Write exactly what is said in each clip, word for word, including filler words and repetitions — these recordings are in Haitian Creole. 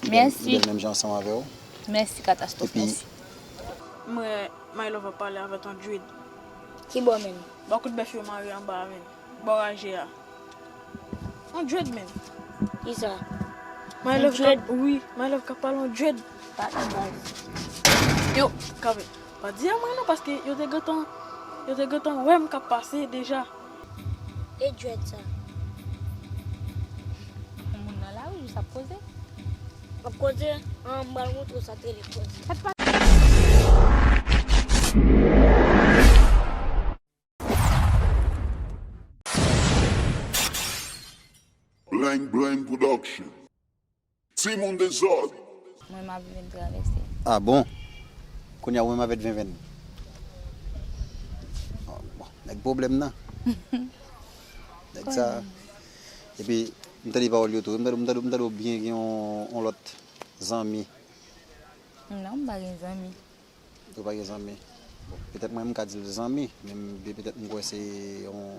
Mèsi. Li bèl menm jan ansanm avè w. Mèsi, Katastwòf, mèsi. Mwen, My Love ap pale avèk yon dread. Ki bò menm? Bò kout bèf yo mare anba a menm. Bò raje a. Yon dread menm. Kisa? My Love k ap, wi, My Love k ap pale yon dread. Pa gen baz. Yo, kanpe. Pa di anyen non, paske yo te gentan, yo te gentan wè m k ap pase deja. E dread sa? Yon moun nan lari jis ap koze. Ap koze, an, m pral montre w sa te rele koze. Bling Bling Production. Timoun dezòd. Mwen m ap vin travèse. Ah bon? Kounye a ou menm avèk Venvenn. Ah, bon, nèg pwoblèm nan. Nèg sa. Epi, m tande pawòl yo tou. M tande, m tande, m tande w byen gen yon, yon lòt zanmi. Non, m pa gen zanmi. Ou pa gen zanmi? Bon, petèt mwen, m ka di l zanmi, men m, petèt m kwè se yon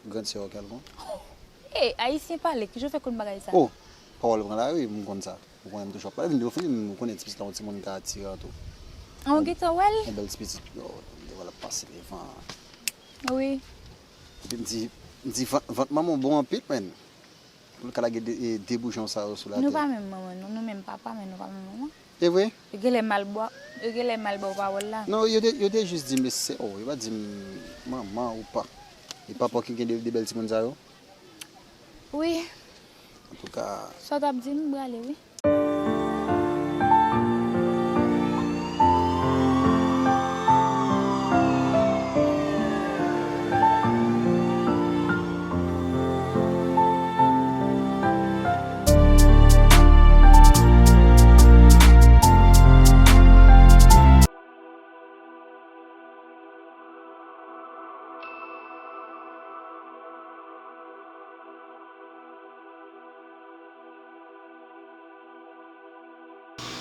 grann sè kèlkonk. Ey, Ayisyen pale, kijan w fè konn bagay sa? Oh, pawòl pran lari, m konn sa. Ou konnen m toujou ap pale, vin de ou fini, m konnen ti pitit la, yon timoun ka atire an tou. An, ou gentan wè l? Yon bèl ti pitit, oh, m te wè l ap pase devan. Wi. Epi m di, m di, vant, vant manman w bon anpil, menn. Pou l ka lage de, e, de boujon sa yo sou latè. Nou pa menm manman, non, nou menm papa, men nou pa menm manman. E vre? Yo genlè mal ba, yo genlè mal ba w pawòl la. Non, yo te, yo te jis di m se, oh, yo pa di m manman ou pa. E papa w ki gen de, de bèl timoun sa yo? Wi. Antouka. Sa w t ap di m, m prale, wi.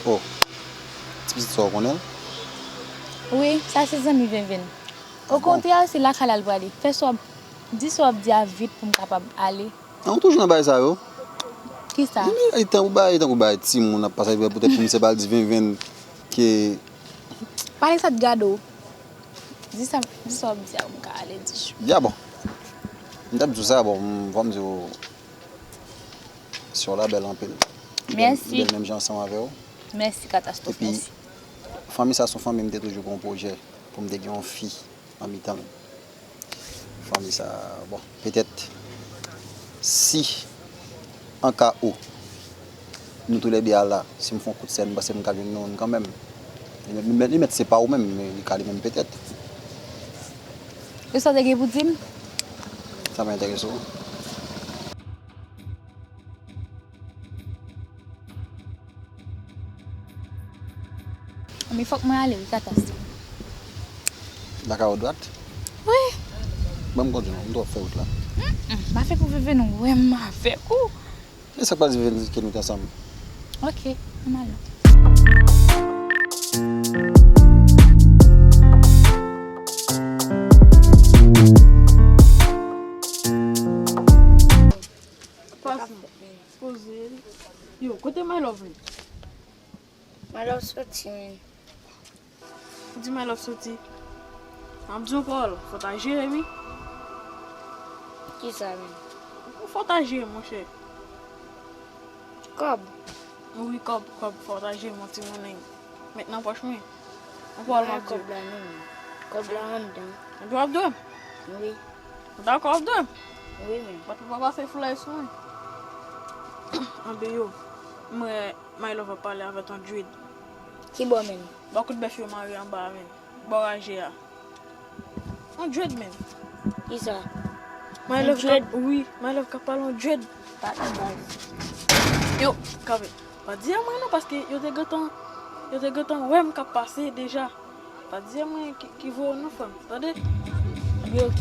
Oh, ti pitit sa w konnen l? Wi, sa se zanmi Venvenn. Okontrè, se lakay la l prale. Fè sa w ap, di sa w ap di a vit pou m kapab ale. An, ou toujou nan bagay sa yo? Kisa? Li tankou bagay, tankou bagay timoun ap pase, poutèt pou misye pa al di Venvenn ke. Pale sa t gade w. Di sa, di sa w ap di a, m ka ale di. Ya bon. M t ap di w sa, bon, m, fò m di w, sè w la bèl anpil. Li bèl, mèsi. Li bèl menm jan ansanm avè w. Mèsi, Katastwòf, mèsi. Epi, fanmi sa se yon fanmi m te toujou gen yon pwojè pou m te gen yon fi nan mitan l. Fanmi sa, bon, petèt, si, an ka ou, nou toulède a la, si m fè yon kout sèn, m panse m ka jwenn yon moun kanmenm. Li mèt, li mèt, li mèt se pa ou menm, men li ka li menm petèt. E sa w te gen pou di m? Sa pa enterese w? Men fòk mwen ale wi, Katastwòf. Lakay ou dwat? Wi. Ban m kondui non, m twò fè wout la. Mm, mm, m pa fè pou veve nou wè m avèk ou. E sa k pral di veve ke nou te ansanm? Ok, ann ale. Pase. Poze. Yo, kote My Love li? My Love soti, men. Ou di My Love soti. An m di yon pawòl, fò w ta jere m wi. Kisa, men? Fò w ta jere m, monchè. Kòb? Wi, kòb, kòb, fò w ta jere m, yon ti monnen. Met nan pòch mwen. Ou pa wè l m ap di w. Kòb la non, men. Kòb la anndan. Anben w ap dwe m? Wi. Ou dakò w ap dwe m? Wi, men. But ou pa pase flè sou mwen. Anben yo, m wè My Love ap pale avèk yon dread. Ki bò menm? Bò kout bèf yo mare anba a menm. Bò raje a. Yon dread menm. Kisa? My Love k ap, wi, My Love k ap pale yon dread. Pa gen baz. Yo, kanpe. Pa di anyen non, paske yo te gentan, yo te gentan wè m k ap pase deja. Pa di anyen ki, ki voye w non, frè m. Tande? Wi, ok.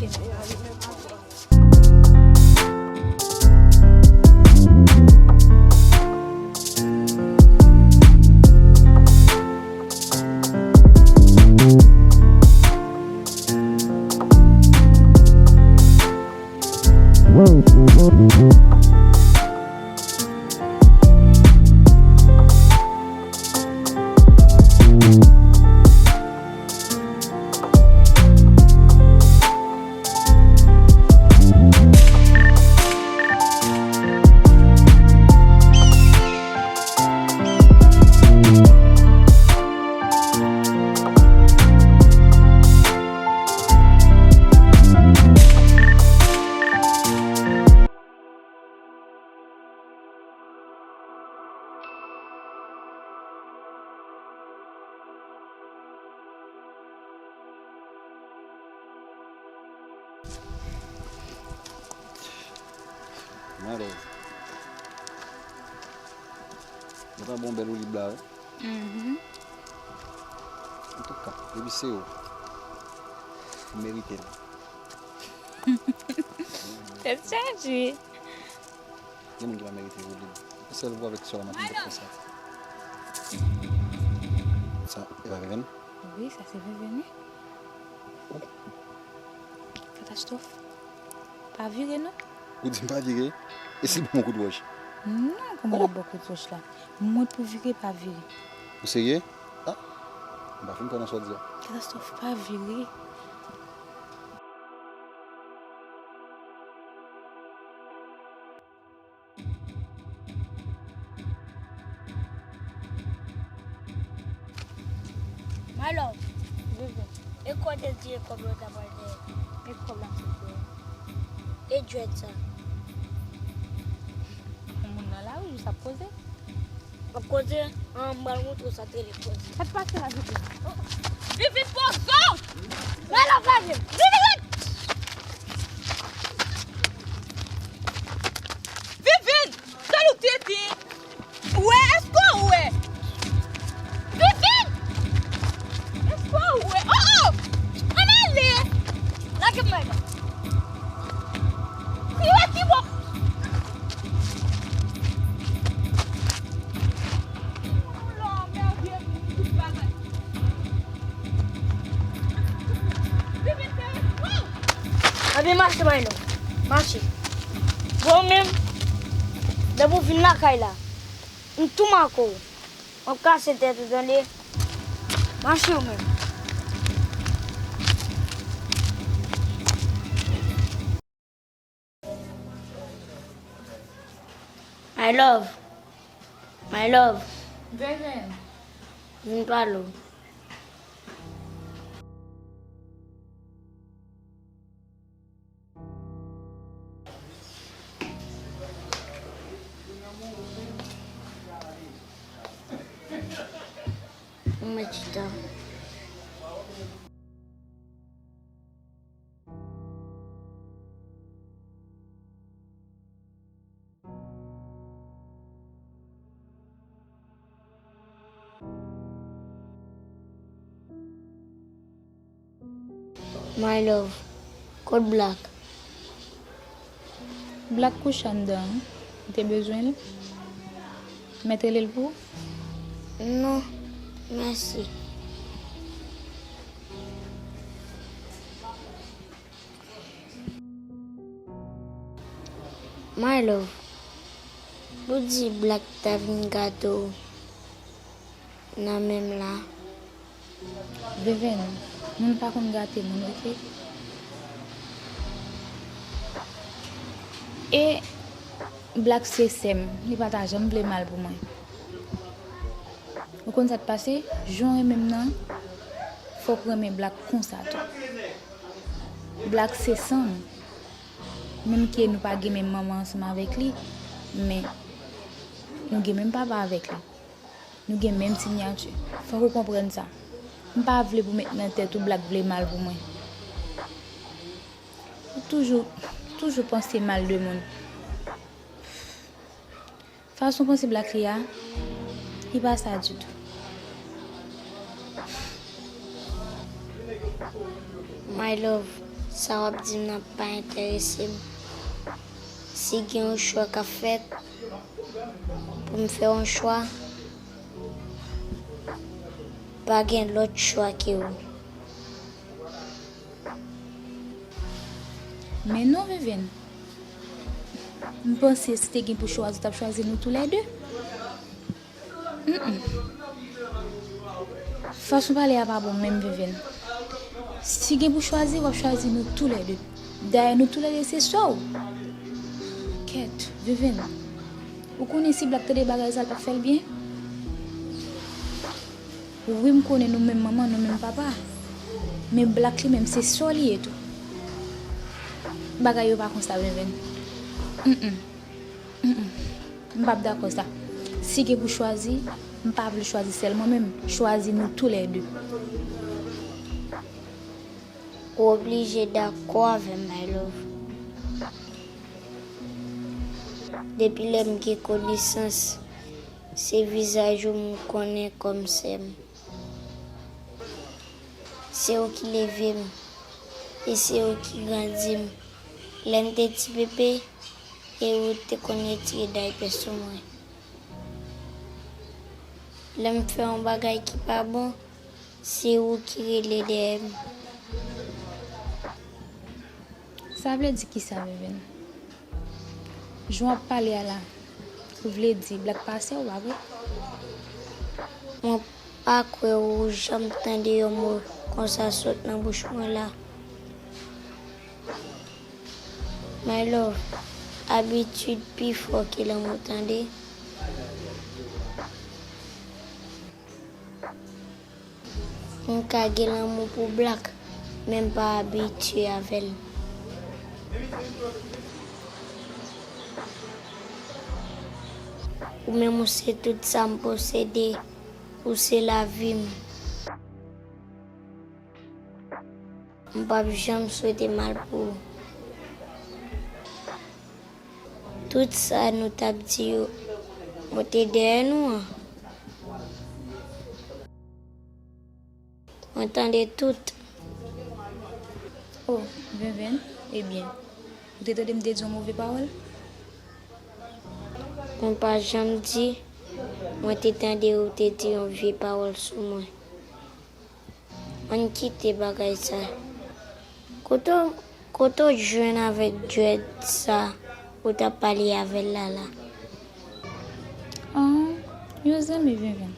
Mwen alèz. Mwen pa bon bèl olib la, wi. Mhm. Antouka, depi se ou, ou merite l. Tèt chaje. Gen moun ki pa merite olib. Se sèl ou avèk sè w m ap konsa. Sa, e pa Vivèn? Wi, sa se Vivèn, wi. Katastwòf. Pa vire, non. Ou di m pa vire? E si l ban m yon kout wòch? Non, kòman l ap ba w kout wòch la? Mwen pou vire, pa vire. Ou serye? Ah, m pa fin kwè nan sa w di a. Katastwòf, pa vire. My love. Bebe. E kòb yo di e kòb yo ta pral dèyè. E kòb la se kòb. E djwèt sa. Yon moun nan lari jis ap koze. Ap koze, an, m pral montre w sa k rele koze. Sa k pase la, Vivi? Vivi, poze w! Men la, Vivi! Vivi, ret! Vivi! Salote di! Ou wè, èske ou wè? Vivi! Èske ou wè? Oh, oh! Ann ale! Lage m, my love. Ki wè ki bò? Anben mache, Maylo. Mache. Bon, menm, depi w vin lakay la, m tou make w. M ap kase tèt ou, tande? Mache w menm. My love. My love. Veve. Vin pale w. Mwen chita. My love, kot Black? Black kouche anndan wi. Ou te bezwen li? Mèt rele l pou ou? Non, mèsi. My love, ou di Black ta vin gate w nan menm la. Veve, non. Moun pa konn gate moun, oke? E Black se sè m, li pa ta janm vle mal pou mwen. Ou konn sa k pase? Jan w renmen m nan, fòk w renmen Black konsa tou. Black se san m. Menm ke nou pa gen menm manman ansanm avèk li, men nou gen menm papa avèk li. Nou gen menm siyati. Fòk ou konprann sa. M pa vle pou met nan tèt ou Black vle mal pou mwen. Ou toujou, toujou panse mal de moun. Fason panse Black li a, li pa sa ditou. My love, sa w ap di m nan pa enterese m. Si gen yon chwa k ap fèt, pou m fè yon chwa, pa gen lòt chwa ke ou. Men non, Veve. M panse si te gen pou chwazi, w t ap chwazi nou toulède. Mm, mm. Fason pale a pa bon menm, Veve. Si gen pou chwazi, w ap chwazi nou toulède. Dayè, nou toulède se sè w. Kèt, Veve. Ou konnen si Black tande bagay sa, l p ap fè l byen? Wi, m konnen nou menm manman, nou menm papa. Men Black li menm, se sè w li ye tou. Bagay yo pa konsa, Veve. Mm, mm. Mm, mm. M p ap dakò sa. Si gen pou chwazi, m pa vle chwazi sèl mwen menm. Chwazi nou toulède. Ou oblije dakò avè m, my love. Depi lè m gen konesans, se vizaj ou m konnen kòm sè m. Se ou ki leve m, e se ou ki grandi m. Lè m te ti bebe, e ou te konn retire daypè sou mwen. Lè m fè yon bagay ki pa bon, se ou ki rele dèyè m. Sa vle di kisa, Vivèn? Jan w ap pale a la, ou vle di blak pa sè w, pa vre? Mwen pa kwè ou janm tande yon mo konsa sot nan bouch mwen la. My love, abitid pi fò ke lanmou, tande. M ka gen lanmou pou blak, men m pa abitye avè l. Ou menm ou se tout sa m posede, ou se lavi m. M p ap janm swete mal pou ou. Tout sa nou t ap di yo, mwen te dèyè nou an. Mwen tande tout. Oh, Venven, ebyen, ou te tande m te di yon move pawòl? Mwen pa janm di mwen te tande ou te di yon vye pawòl sou mwen. Ann kite bagay sa. Kote w, kote w t jwenn avèk dread sa ou t ap pale avè l la la? An, yon zanmi, Venven.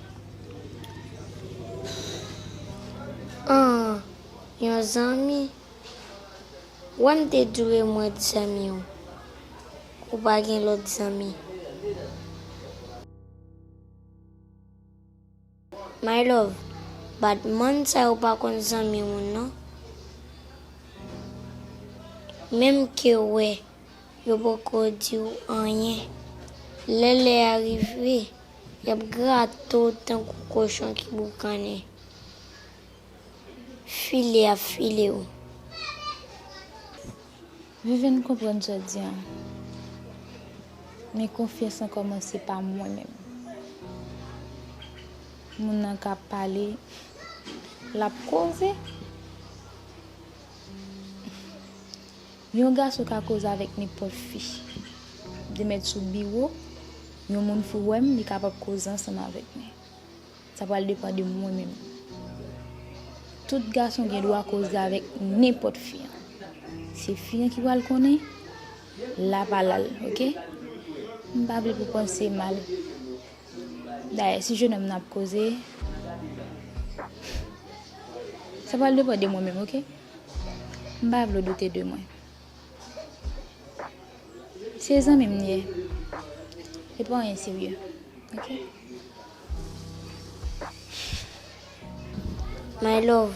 An, yon zanmi? Wè m te di w e mwen t zanmi w. Ou pa gen lòt zanmi. My love, badman sa yo pa konn zanmi moun non. Menm ke w wè, yo poko di w anyen. Lè lè a rive, y ap grate w tankou kochon ki boukannen. File y ap file w. Vivian konprann sa w di an. Men konfyans lan kòmanse pa mwen menm. Moun nan ka pale, l ap koze. Yon gason ka koze avèk nenpòt fi. De mèt sou biwo, yon moun fou wè m, li kapab koze ansanm avèk mwen. Sa pral depann de mwen menm. Tout gason gen dwa koze avèk nenpòt fi an. Se fi an ki pral konnen, l ap al al, oke? M pa vle pou panse mal. Dayè, si jennonm nan ap koze, sa pral depann de mwen menm, oke? M pa vle w doute de mwen. Se zanmi m ye. Se pa anyen serye. Oke? My love,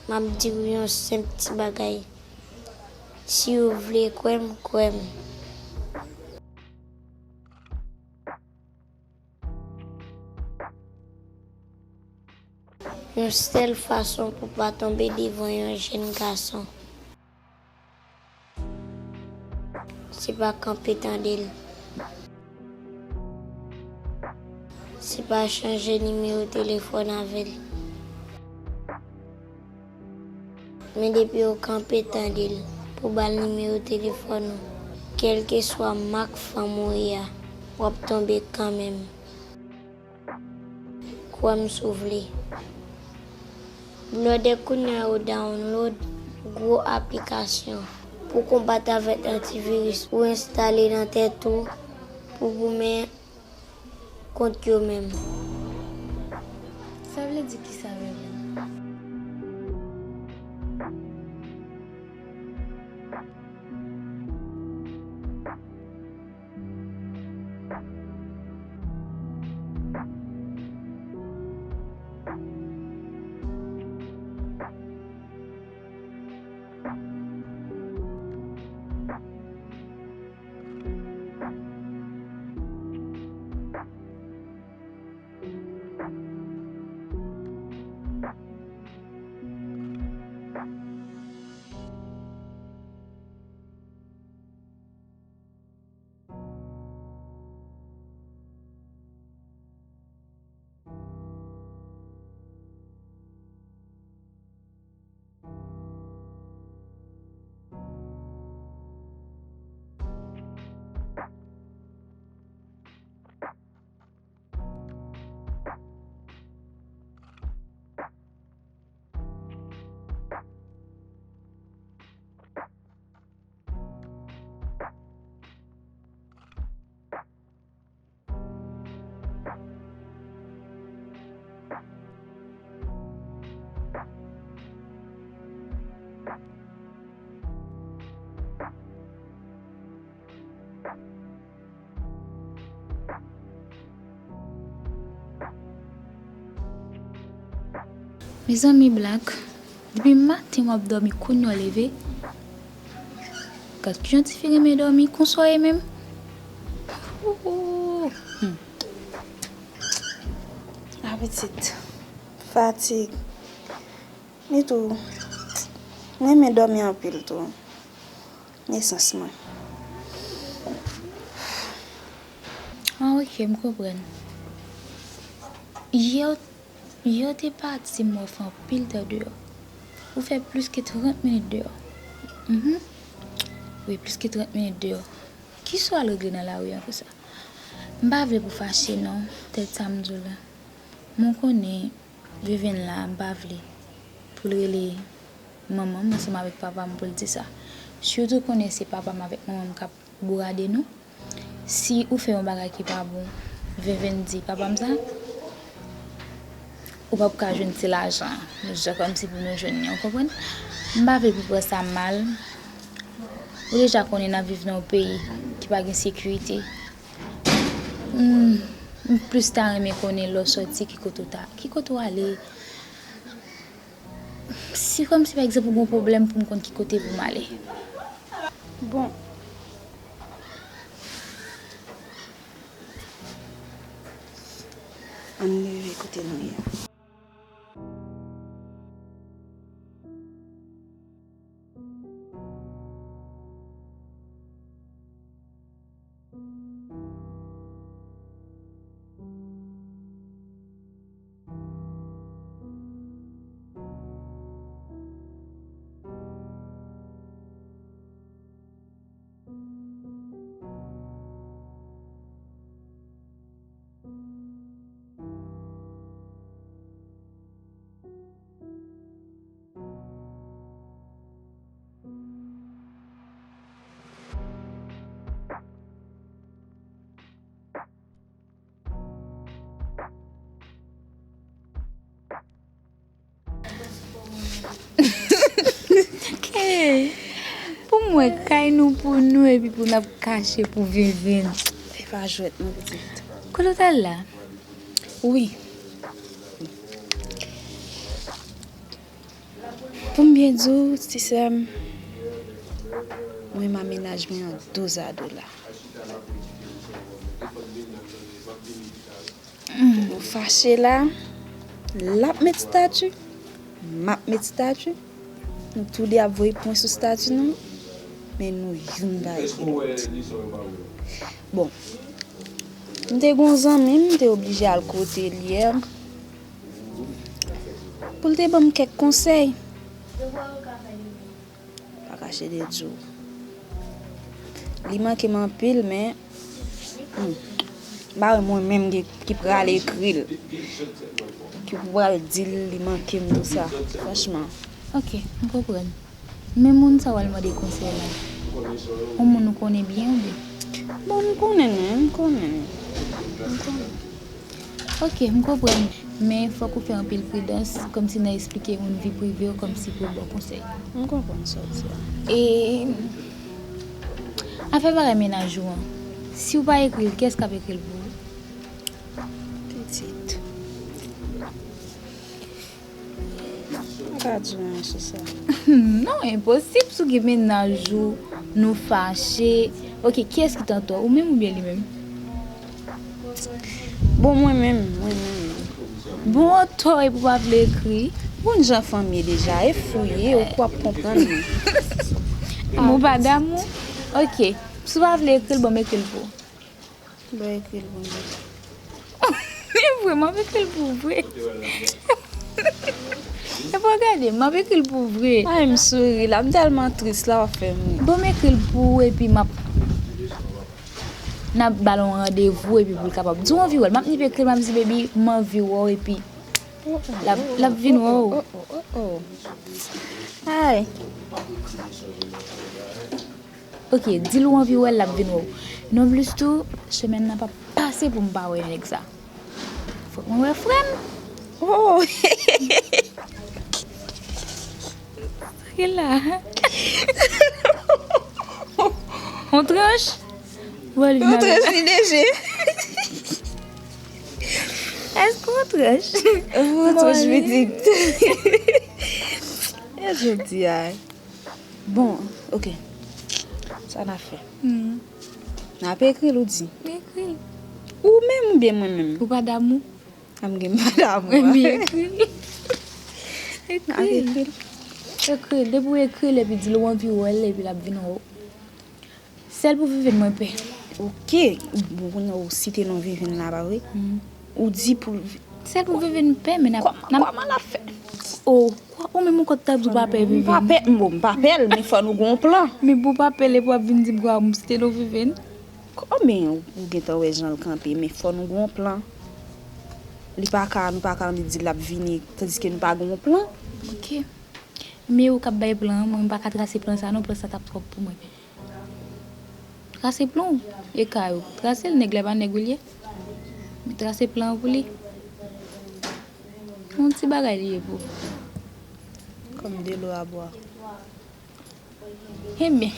m ap di w yon senp ti bagay. Si w vle kwè m, kwè m. Yon sèl fason pou pa tonbe devan yon jèn gason, se pa kanpe tande l. Se pa chanje nimewo telefòn avè l. Men depi w kanpe tande l, pou ba l nimewo telefòn ou, kèlkeswa mak fanm ou ye a, w ap tonbe kanmenm. Kwè m si w vle. Blòdè kounye a yo download gwo aplikasyon pou konbat avèk antiviris ou enstale nan tèt ou pou goumen kont yo menm. Sa vle di kisa menm? Mezanmi Black, depi maten w ap dòmi kounye a w leve. Gad kijan tifi renmen dòmi, konsa w ye menm? Ooh. Hmm. A pitit, fatig. Ni tou, m renmen dòmi anpil tou. Nesans mwen. Ah, ok, m konprann. Yè, yè w te pati, m wè w fè anpil tan deyò. Ou fè plis ke trant minit deyò. Mhm. Wi, plis ke trant minit deyò. Kisa w al regle nan lari an konsa? M pa vle pou fache non, tèt sa m di w la. Men w konnen Vivin la, m pa vle pou l rele manman m ansanm avèk papa m pou l di sa. Sitou konnen se papa m avèk manman m k ap bourade nou. Si ou fè yon bagay ki pa bon, Vivin di papa m sa, ou p ap ka jwenn ti lajan, jan kòmsi pou nou jwenn li, ou konprann? M pa vle pou pran sa mal. Ou deja konnen n ap viv nan yon peyi ki pa gen sekirite. Hmm, m plis ta renmen konnen lè w sòti ki kote w ta, ki kote w ale. Si kòmsi pa egzanp ou gen yon pwoblèm pou m konn ki kote pou m ale. Bon. Ann rive kote nou ye a. Ke, pou m wè kay nou pou nou epi pou n ap kache pou Vivin. E pa jwèt non pitit. Kote w t al la? Wi. Pou m byen di w, ti sè m, mwen m a mennaj mwen an dozado la. Nou fache la, l ap met stati, m ap met stati. Nou toude ap voye pwen sou stati nou, men nou youn pa ede lòt. Bon, m te gen yon zanmi m, m te oblije al kote l yè pou l te ban m kèk konsèy. Pa kache de di w. Li manke m anpil, men, hmm, m pa wè mwen menm ki, ki pral ekri l, ki pral di l li manke m tou sa, franchman. Ok, m konprann. Men moun sa w al mande konsèy la, yon moun ou konnen byen oubyen? Bon, m konnen l, wi, m konnen l. M konnen l. Ok, m konprann. Men fòk ou fè anpil pridans, kòmsi nan esplike moun vi prive w, kòmsi pou l ba w konsèy. M konprann sa w di a. E afè bagay mennaj ou an, si w pa ekri l, kiyès k ap ekri l pou ou? Pitit. M pa ka di w anyen sou sa. Non, enposib, si w gen mennaj ou, nou fache. Ok, kiyès ki t antò, ou menm oubyen li menm? Bon, mwen menm, mwen menm. Bon, antò epi w pa vle ekri. Bon, jan fanm ye deja, e fou ye, ou kwè w ap konprann mwen. Bon, pa damou? Ok, si w pa vle ekri l, bon, m ekri l pou ou. Bon, ekri l pou mwen. E vre, m ap ekri l pou vre. E pa gade, m ap ekri l pou vre. Ay, m souri la, m tèlman tris la, w ap fè m ri. Bon, m ekri l pou ou, epi m ap, n ap ba l yon randevou, epi pou l kapab di w anvi wè l. M ap nip ekri l, m ap di, baby, m anvi wè w, epi l ap, l ap vin wè w. Ay. Ok, di l ou anvi wè l, l ap vin wè w. Nonplis tou, semèn nan p ap pase pou m pa wè nèg sa. Fòk mwen wè frè m. Oh! Sa ki la? On tranch? Wè li. On tranch li deje. Ou an tranch. Ou an tranch pitit. E jodi a. Bon, ok. Sa n ap fè? Hmm. N ap ekri l, ou di. Ekri l. Ou menm oubyen mwen menm? Ou pa damou? A m gen m pa damou. Ebyen, ekri l. N ap ekri l. Ekri l. Depi w ekri l, epi di l ou anvi wè l, epi l ap vin wè w. Sèl pou Vivine mwen pè. Ok. Bon, kounye a ou site non Vivine la, pa vre? Hmm. Ou di pou... Sèl pou Vivine pè, men n ap... Kòman, kòman l ap fè? Oh, kwa, ou menm ou konn t ap di w pa pè Vivine. M pa pè, m, bon, m pa pè l, men fò nou gon plan. Men pou w pa pè l, epi w ap vin di m kwa m site non Vivine. Kòman ou gentan wè jan l kanpe, men fò nou gon plan. Li pa ka, nou pa ka annik di l ap vini, tandiske nou pa gon plan. Ok. Men ou k ap bay plan an, mwen m pa ka trase plan sa non, plan sa t ap twòp pou mwen. Trase plan w, e ka yo. Trase l, nèg la pa nèg ou l ye. Men trase plan an pou li. Yon ti bagay li ye pou ou. Kòm delo a bwa. Ebyen,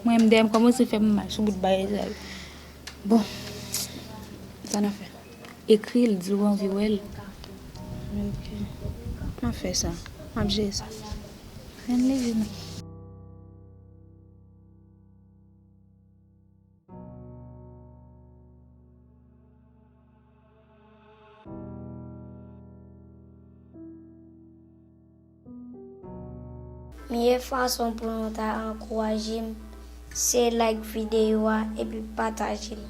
mwen menm dèyè m kòmanse fè m mal sou bout bagay sa yo. Bon, sa n ap fè? Ekri l, di w anvi wè l. Ok. M ap fè sa. M ap jere sa. Ann leve nou. Meyè fason pou nou ta ankouraje m, se like videyo a epi pataje l.